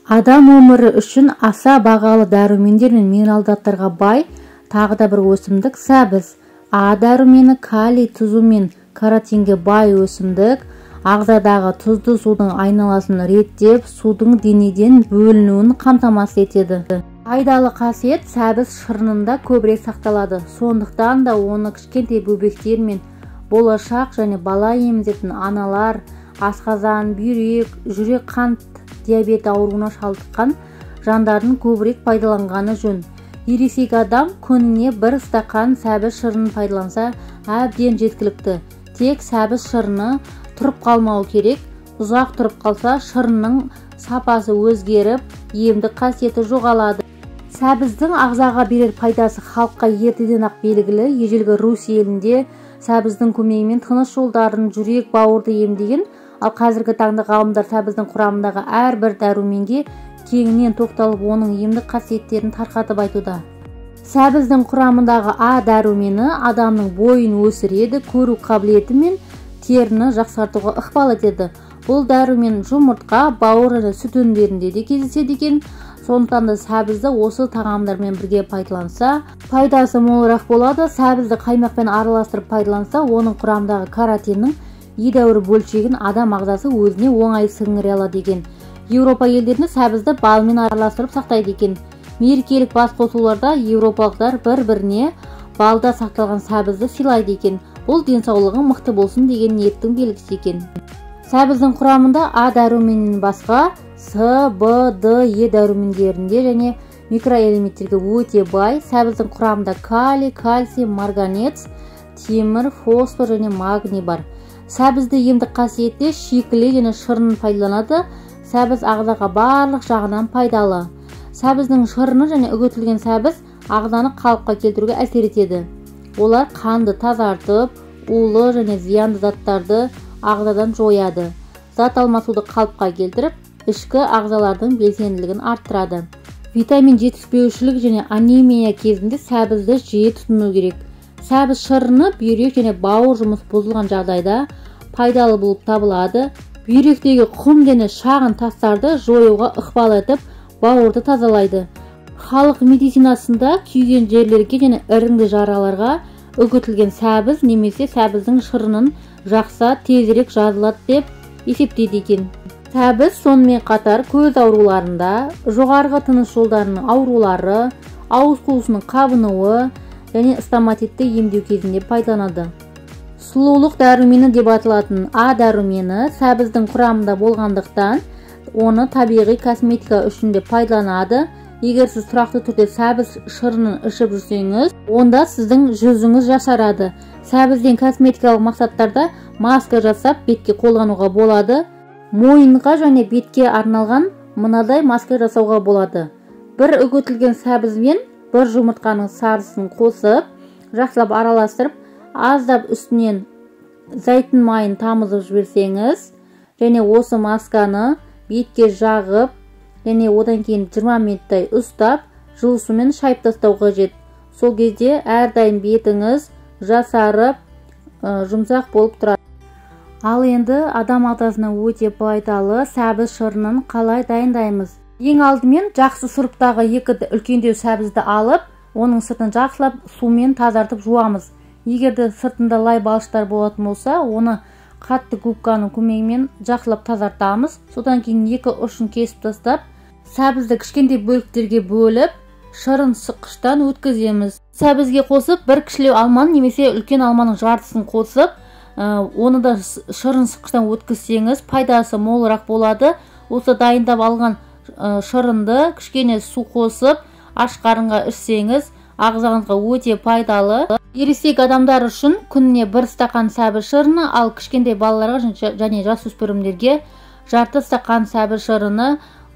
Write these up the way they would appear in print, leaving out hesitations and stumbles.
Адам өмірі үшін аса бағалы дәрумендер мен минералдарға бай тағы да бір өсімдік сәбіз. А дәрумені калий тұзы мен каротинге бай өсімдік. Ағзадағы тұзды судың айналасын реттеп, судың денеден бөлінуін қамтамасыз етеді. Пайдалы қасиет сәбіз шырынында көбірек сақталады. Сондықтан да оны кішкентай бөбектер мен болашақ және бала емізетін аналар, асқазан, бүйрек, жүрек, қант диабеті ауруына шалдыққан жандардың көбірек пайдаланғаны жөн. Ересек адам күніне бір стақан сәбіз шырынын пайдаланса әбден жеткілікті. Тек сәбіз шырыны тұрып қалмау керек. Ұзақ тұрып қалса шырынның сапасы өзгеріп, емдік қасиеті жоғалады. Сәбіздің ағзаға берер пайдасы халыққа ертеден-ақ белгілі. Ежелгі Русь елінде сәбіздің көмегімен тыныс жолдарын, жүрек, бауырды емдеген. Ал қазіргі таңда ғалымдар сәбіздің құрамындағы әрбір дәруменге кеңінен тоқталып, оның емдік қасиеттерін тарқатып айтуда. Сәбіздің құрамындағы А дәрумені адамның бойын өсіреді, көру қабілеті мен теріні жақсартуға ықпал етеді. Бұл дәрумен жұмыртқа, бауыр және сүт өнімдерінде де кездеседі екен. Сондықтан да сәбізді осы тағамдармен бірге пайдаланса, пайдасы молырақ болады. Сәбізді қаймақпен араластырып пайдаланса, оның құрамындағы каротиннің едәуір бөлшегін адам ағзасы өзіне оңай сіңіре алады екен. Еуропа елдерінде сәбізді балмен араластырып сақтайды екен. Мерекелік бас қосуларда еуропалықтар бір-біріне балда сақталған сәбізді сыйлайды екен. Бұл денсаулығың мықты болсын деген ниеттің белгісі екен. Сәбіздің құрамында А дәруменінен басқа С, Б, Д, Е дәрумендерінде және микроэлементтерге өте бай. Сәбіздің құрамында калий, кальций, марганец, темір, фосфор және магний бар. Сәбізді емдік қасиетте шикілі және шырынын пайдаланады. Сәбіз ағзаға барлық жағынан пайдалы. Сәбіздің шырыны және үгітілген сәбіз ағзаны қалыпқа келтіруге әсер етеді. Олар қанды тазартып, улы және зиянды заттарды ағзадан жояды. Зат алмасуды қалыпқа келтіріп, ішкі ағзалардың белсенділігін арттырады. Витамин жетіспеушілік және анемия кезінде сәбізді жиі тұтыну керек. Сәбіз шырыны бүйрек және бауыр жұмысы бұзылған жағдайда пайдалы болып табылады. Бүйректегі құм және шағын тастарды жоюға ықпал етіп, бауырды тазалайды. Халық медицинасында күйген жерлерге және іріңді жараларға үгітілген сәбіз немесе сәбіздің шырынын жақса тезірек жазылады деп есептейді екен. Сәбіз сонымен қатар көз ауруларында, жоғарғы тыныс жолдарының аурулары, ауыз қуысының қабынуы және стоматитті емдеу кезінде пайдаланады. Сұлулық дәрумені деп аталатын А дәрумені сәбіздің құрамында болғандықтан, оны табиғи косметика үшін де пайдаланады. Егер сіз тұрақты түрде сәбіз шырынын ішіп жүрсеңіз, онда сіздің жүзіңіз жасарады. Сәбізден косметикалық мақсаттарда маска жасап бетке қолдануға болады. Мойынға және бетке арналған мынадай маска жасауға болады. Бір үгітілген сәбіз бен бір жұмыртқаның сарысын қосып, жақсылап араластырып, аздап үстінен зәйтүн майын тамызып жіберсеңіз, және осы масканы бетке жағып, және одан кейін 20 минуттай ұстап, жылы сумен шайып тастау қажет. Сол кезде әрдайым бетіңіз жасарып, жұмсақ болып тұрады. Ал енді адам ағзасына өте пайдалы сәбіз шырынын қалай дайындаймыз? Ең алдымен жақсы сұрыптағы екі үлкендеу сәбізді алып, оның сыртын жақсылап сумен тазартып жуамыз. Егер де сыртында лай балшықтар болатын болса, оны қатты губканың көмегімен жақсылап тазартамыз. Содан кейін екі ұшын кесіп тастап, сәбізді кішкентай бөліктерге бөліп, шырын сыққыштан өткіземіз. Сәбізге қосып бір кішілеу алманы немесе үлкен алманың жартысын қосып, оны да шырын сыққыштан өткізсеңіз, пайдасы молырақ болады. Осы дайындап алған шырынды кішкене су қосып, аш қарынға ішсеңіз, ағзаңызға өте пайдалы. Ересек адамдар үшін күніне бір стақан сәбіз шырыны, ал кішкентай балаларға және жасөспірімдерге жарты стақан сәбіз шырыны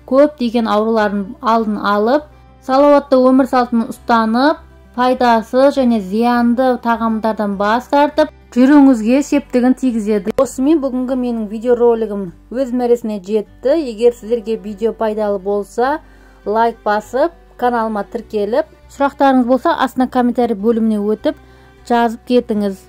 көптеген аурулардың алдын алып, салауатты өмір салтын ұстанып, пайдасы және зиянды тағамдардан бас тартып, жүруіңізге септігін тигізеді. Осымен бүгінгі менің видеоролигім өз мәресіне жетті. Егер сіздерге видео пайдалы болса, лайк басып, каналыма тіркеліп, сұрақтарыңыз болса, астына комментарий бөліміне өтіп, жазып кетіңіз.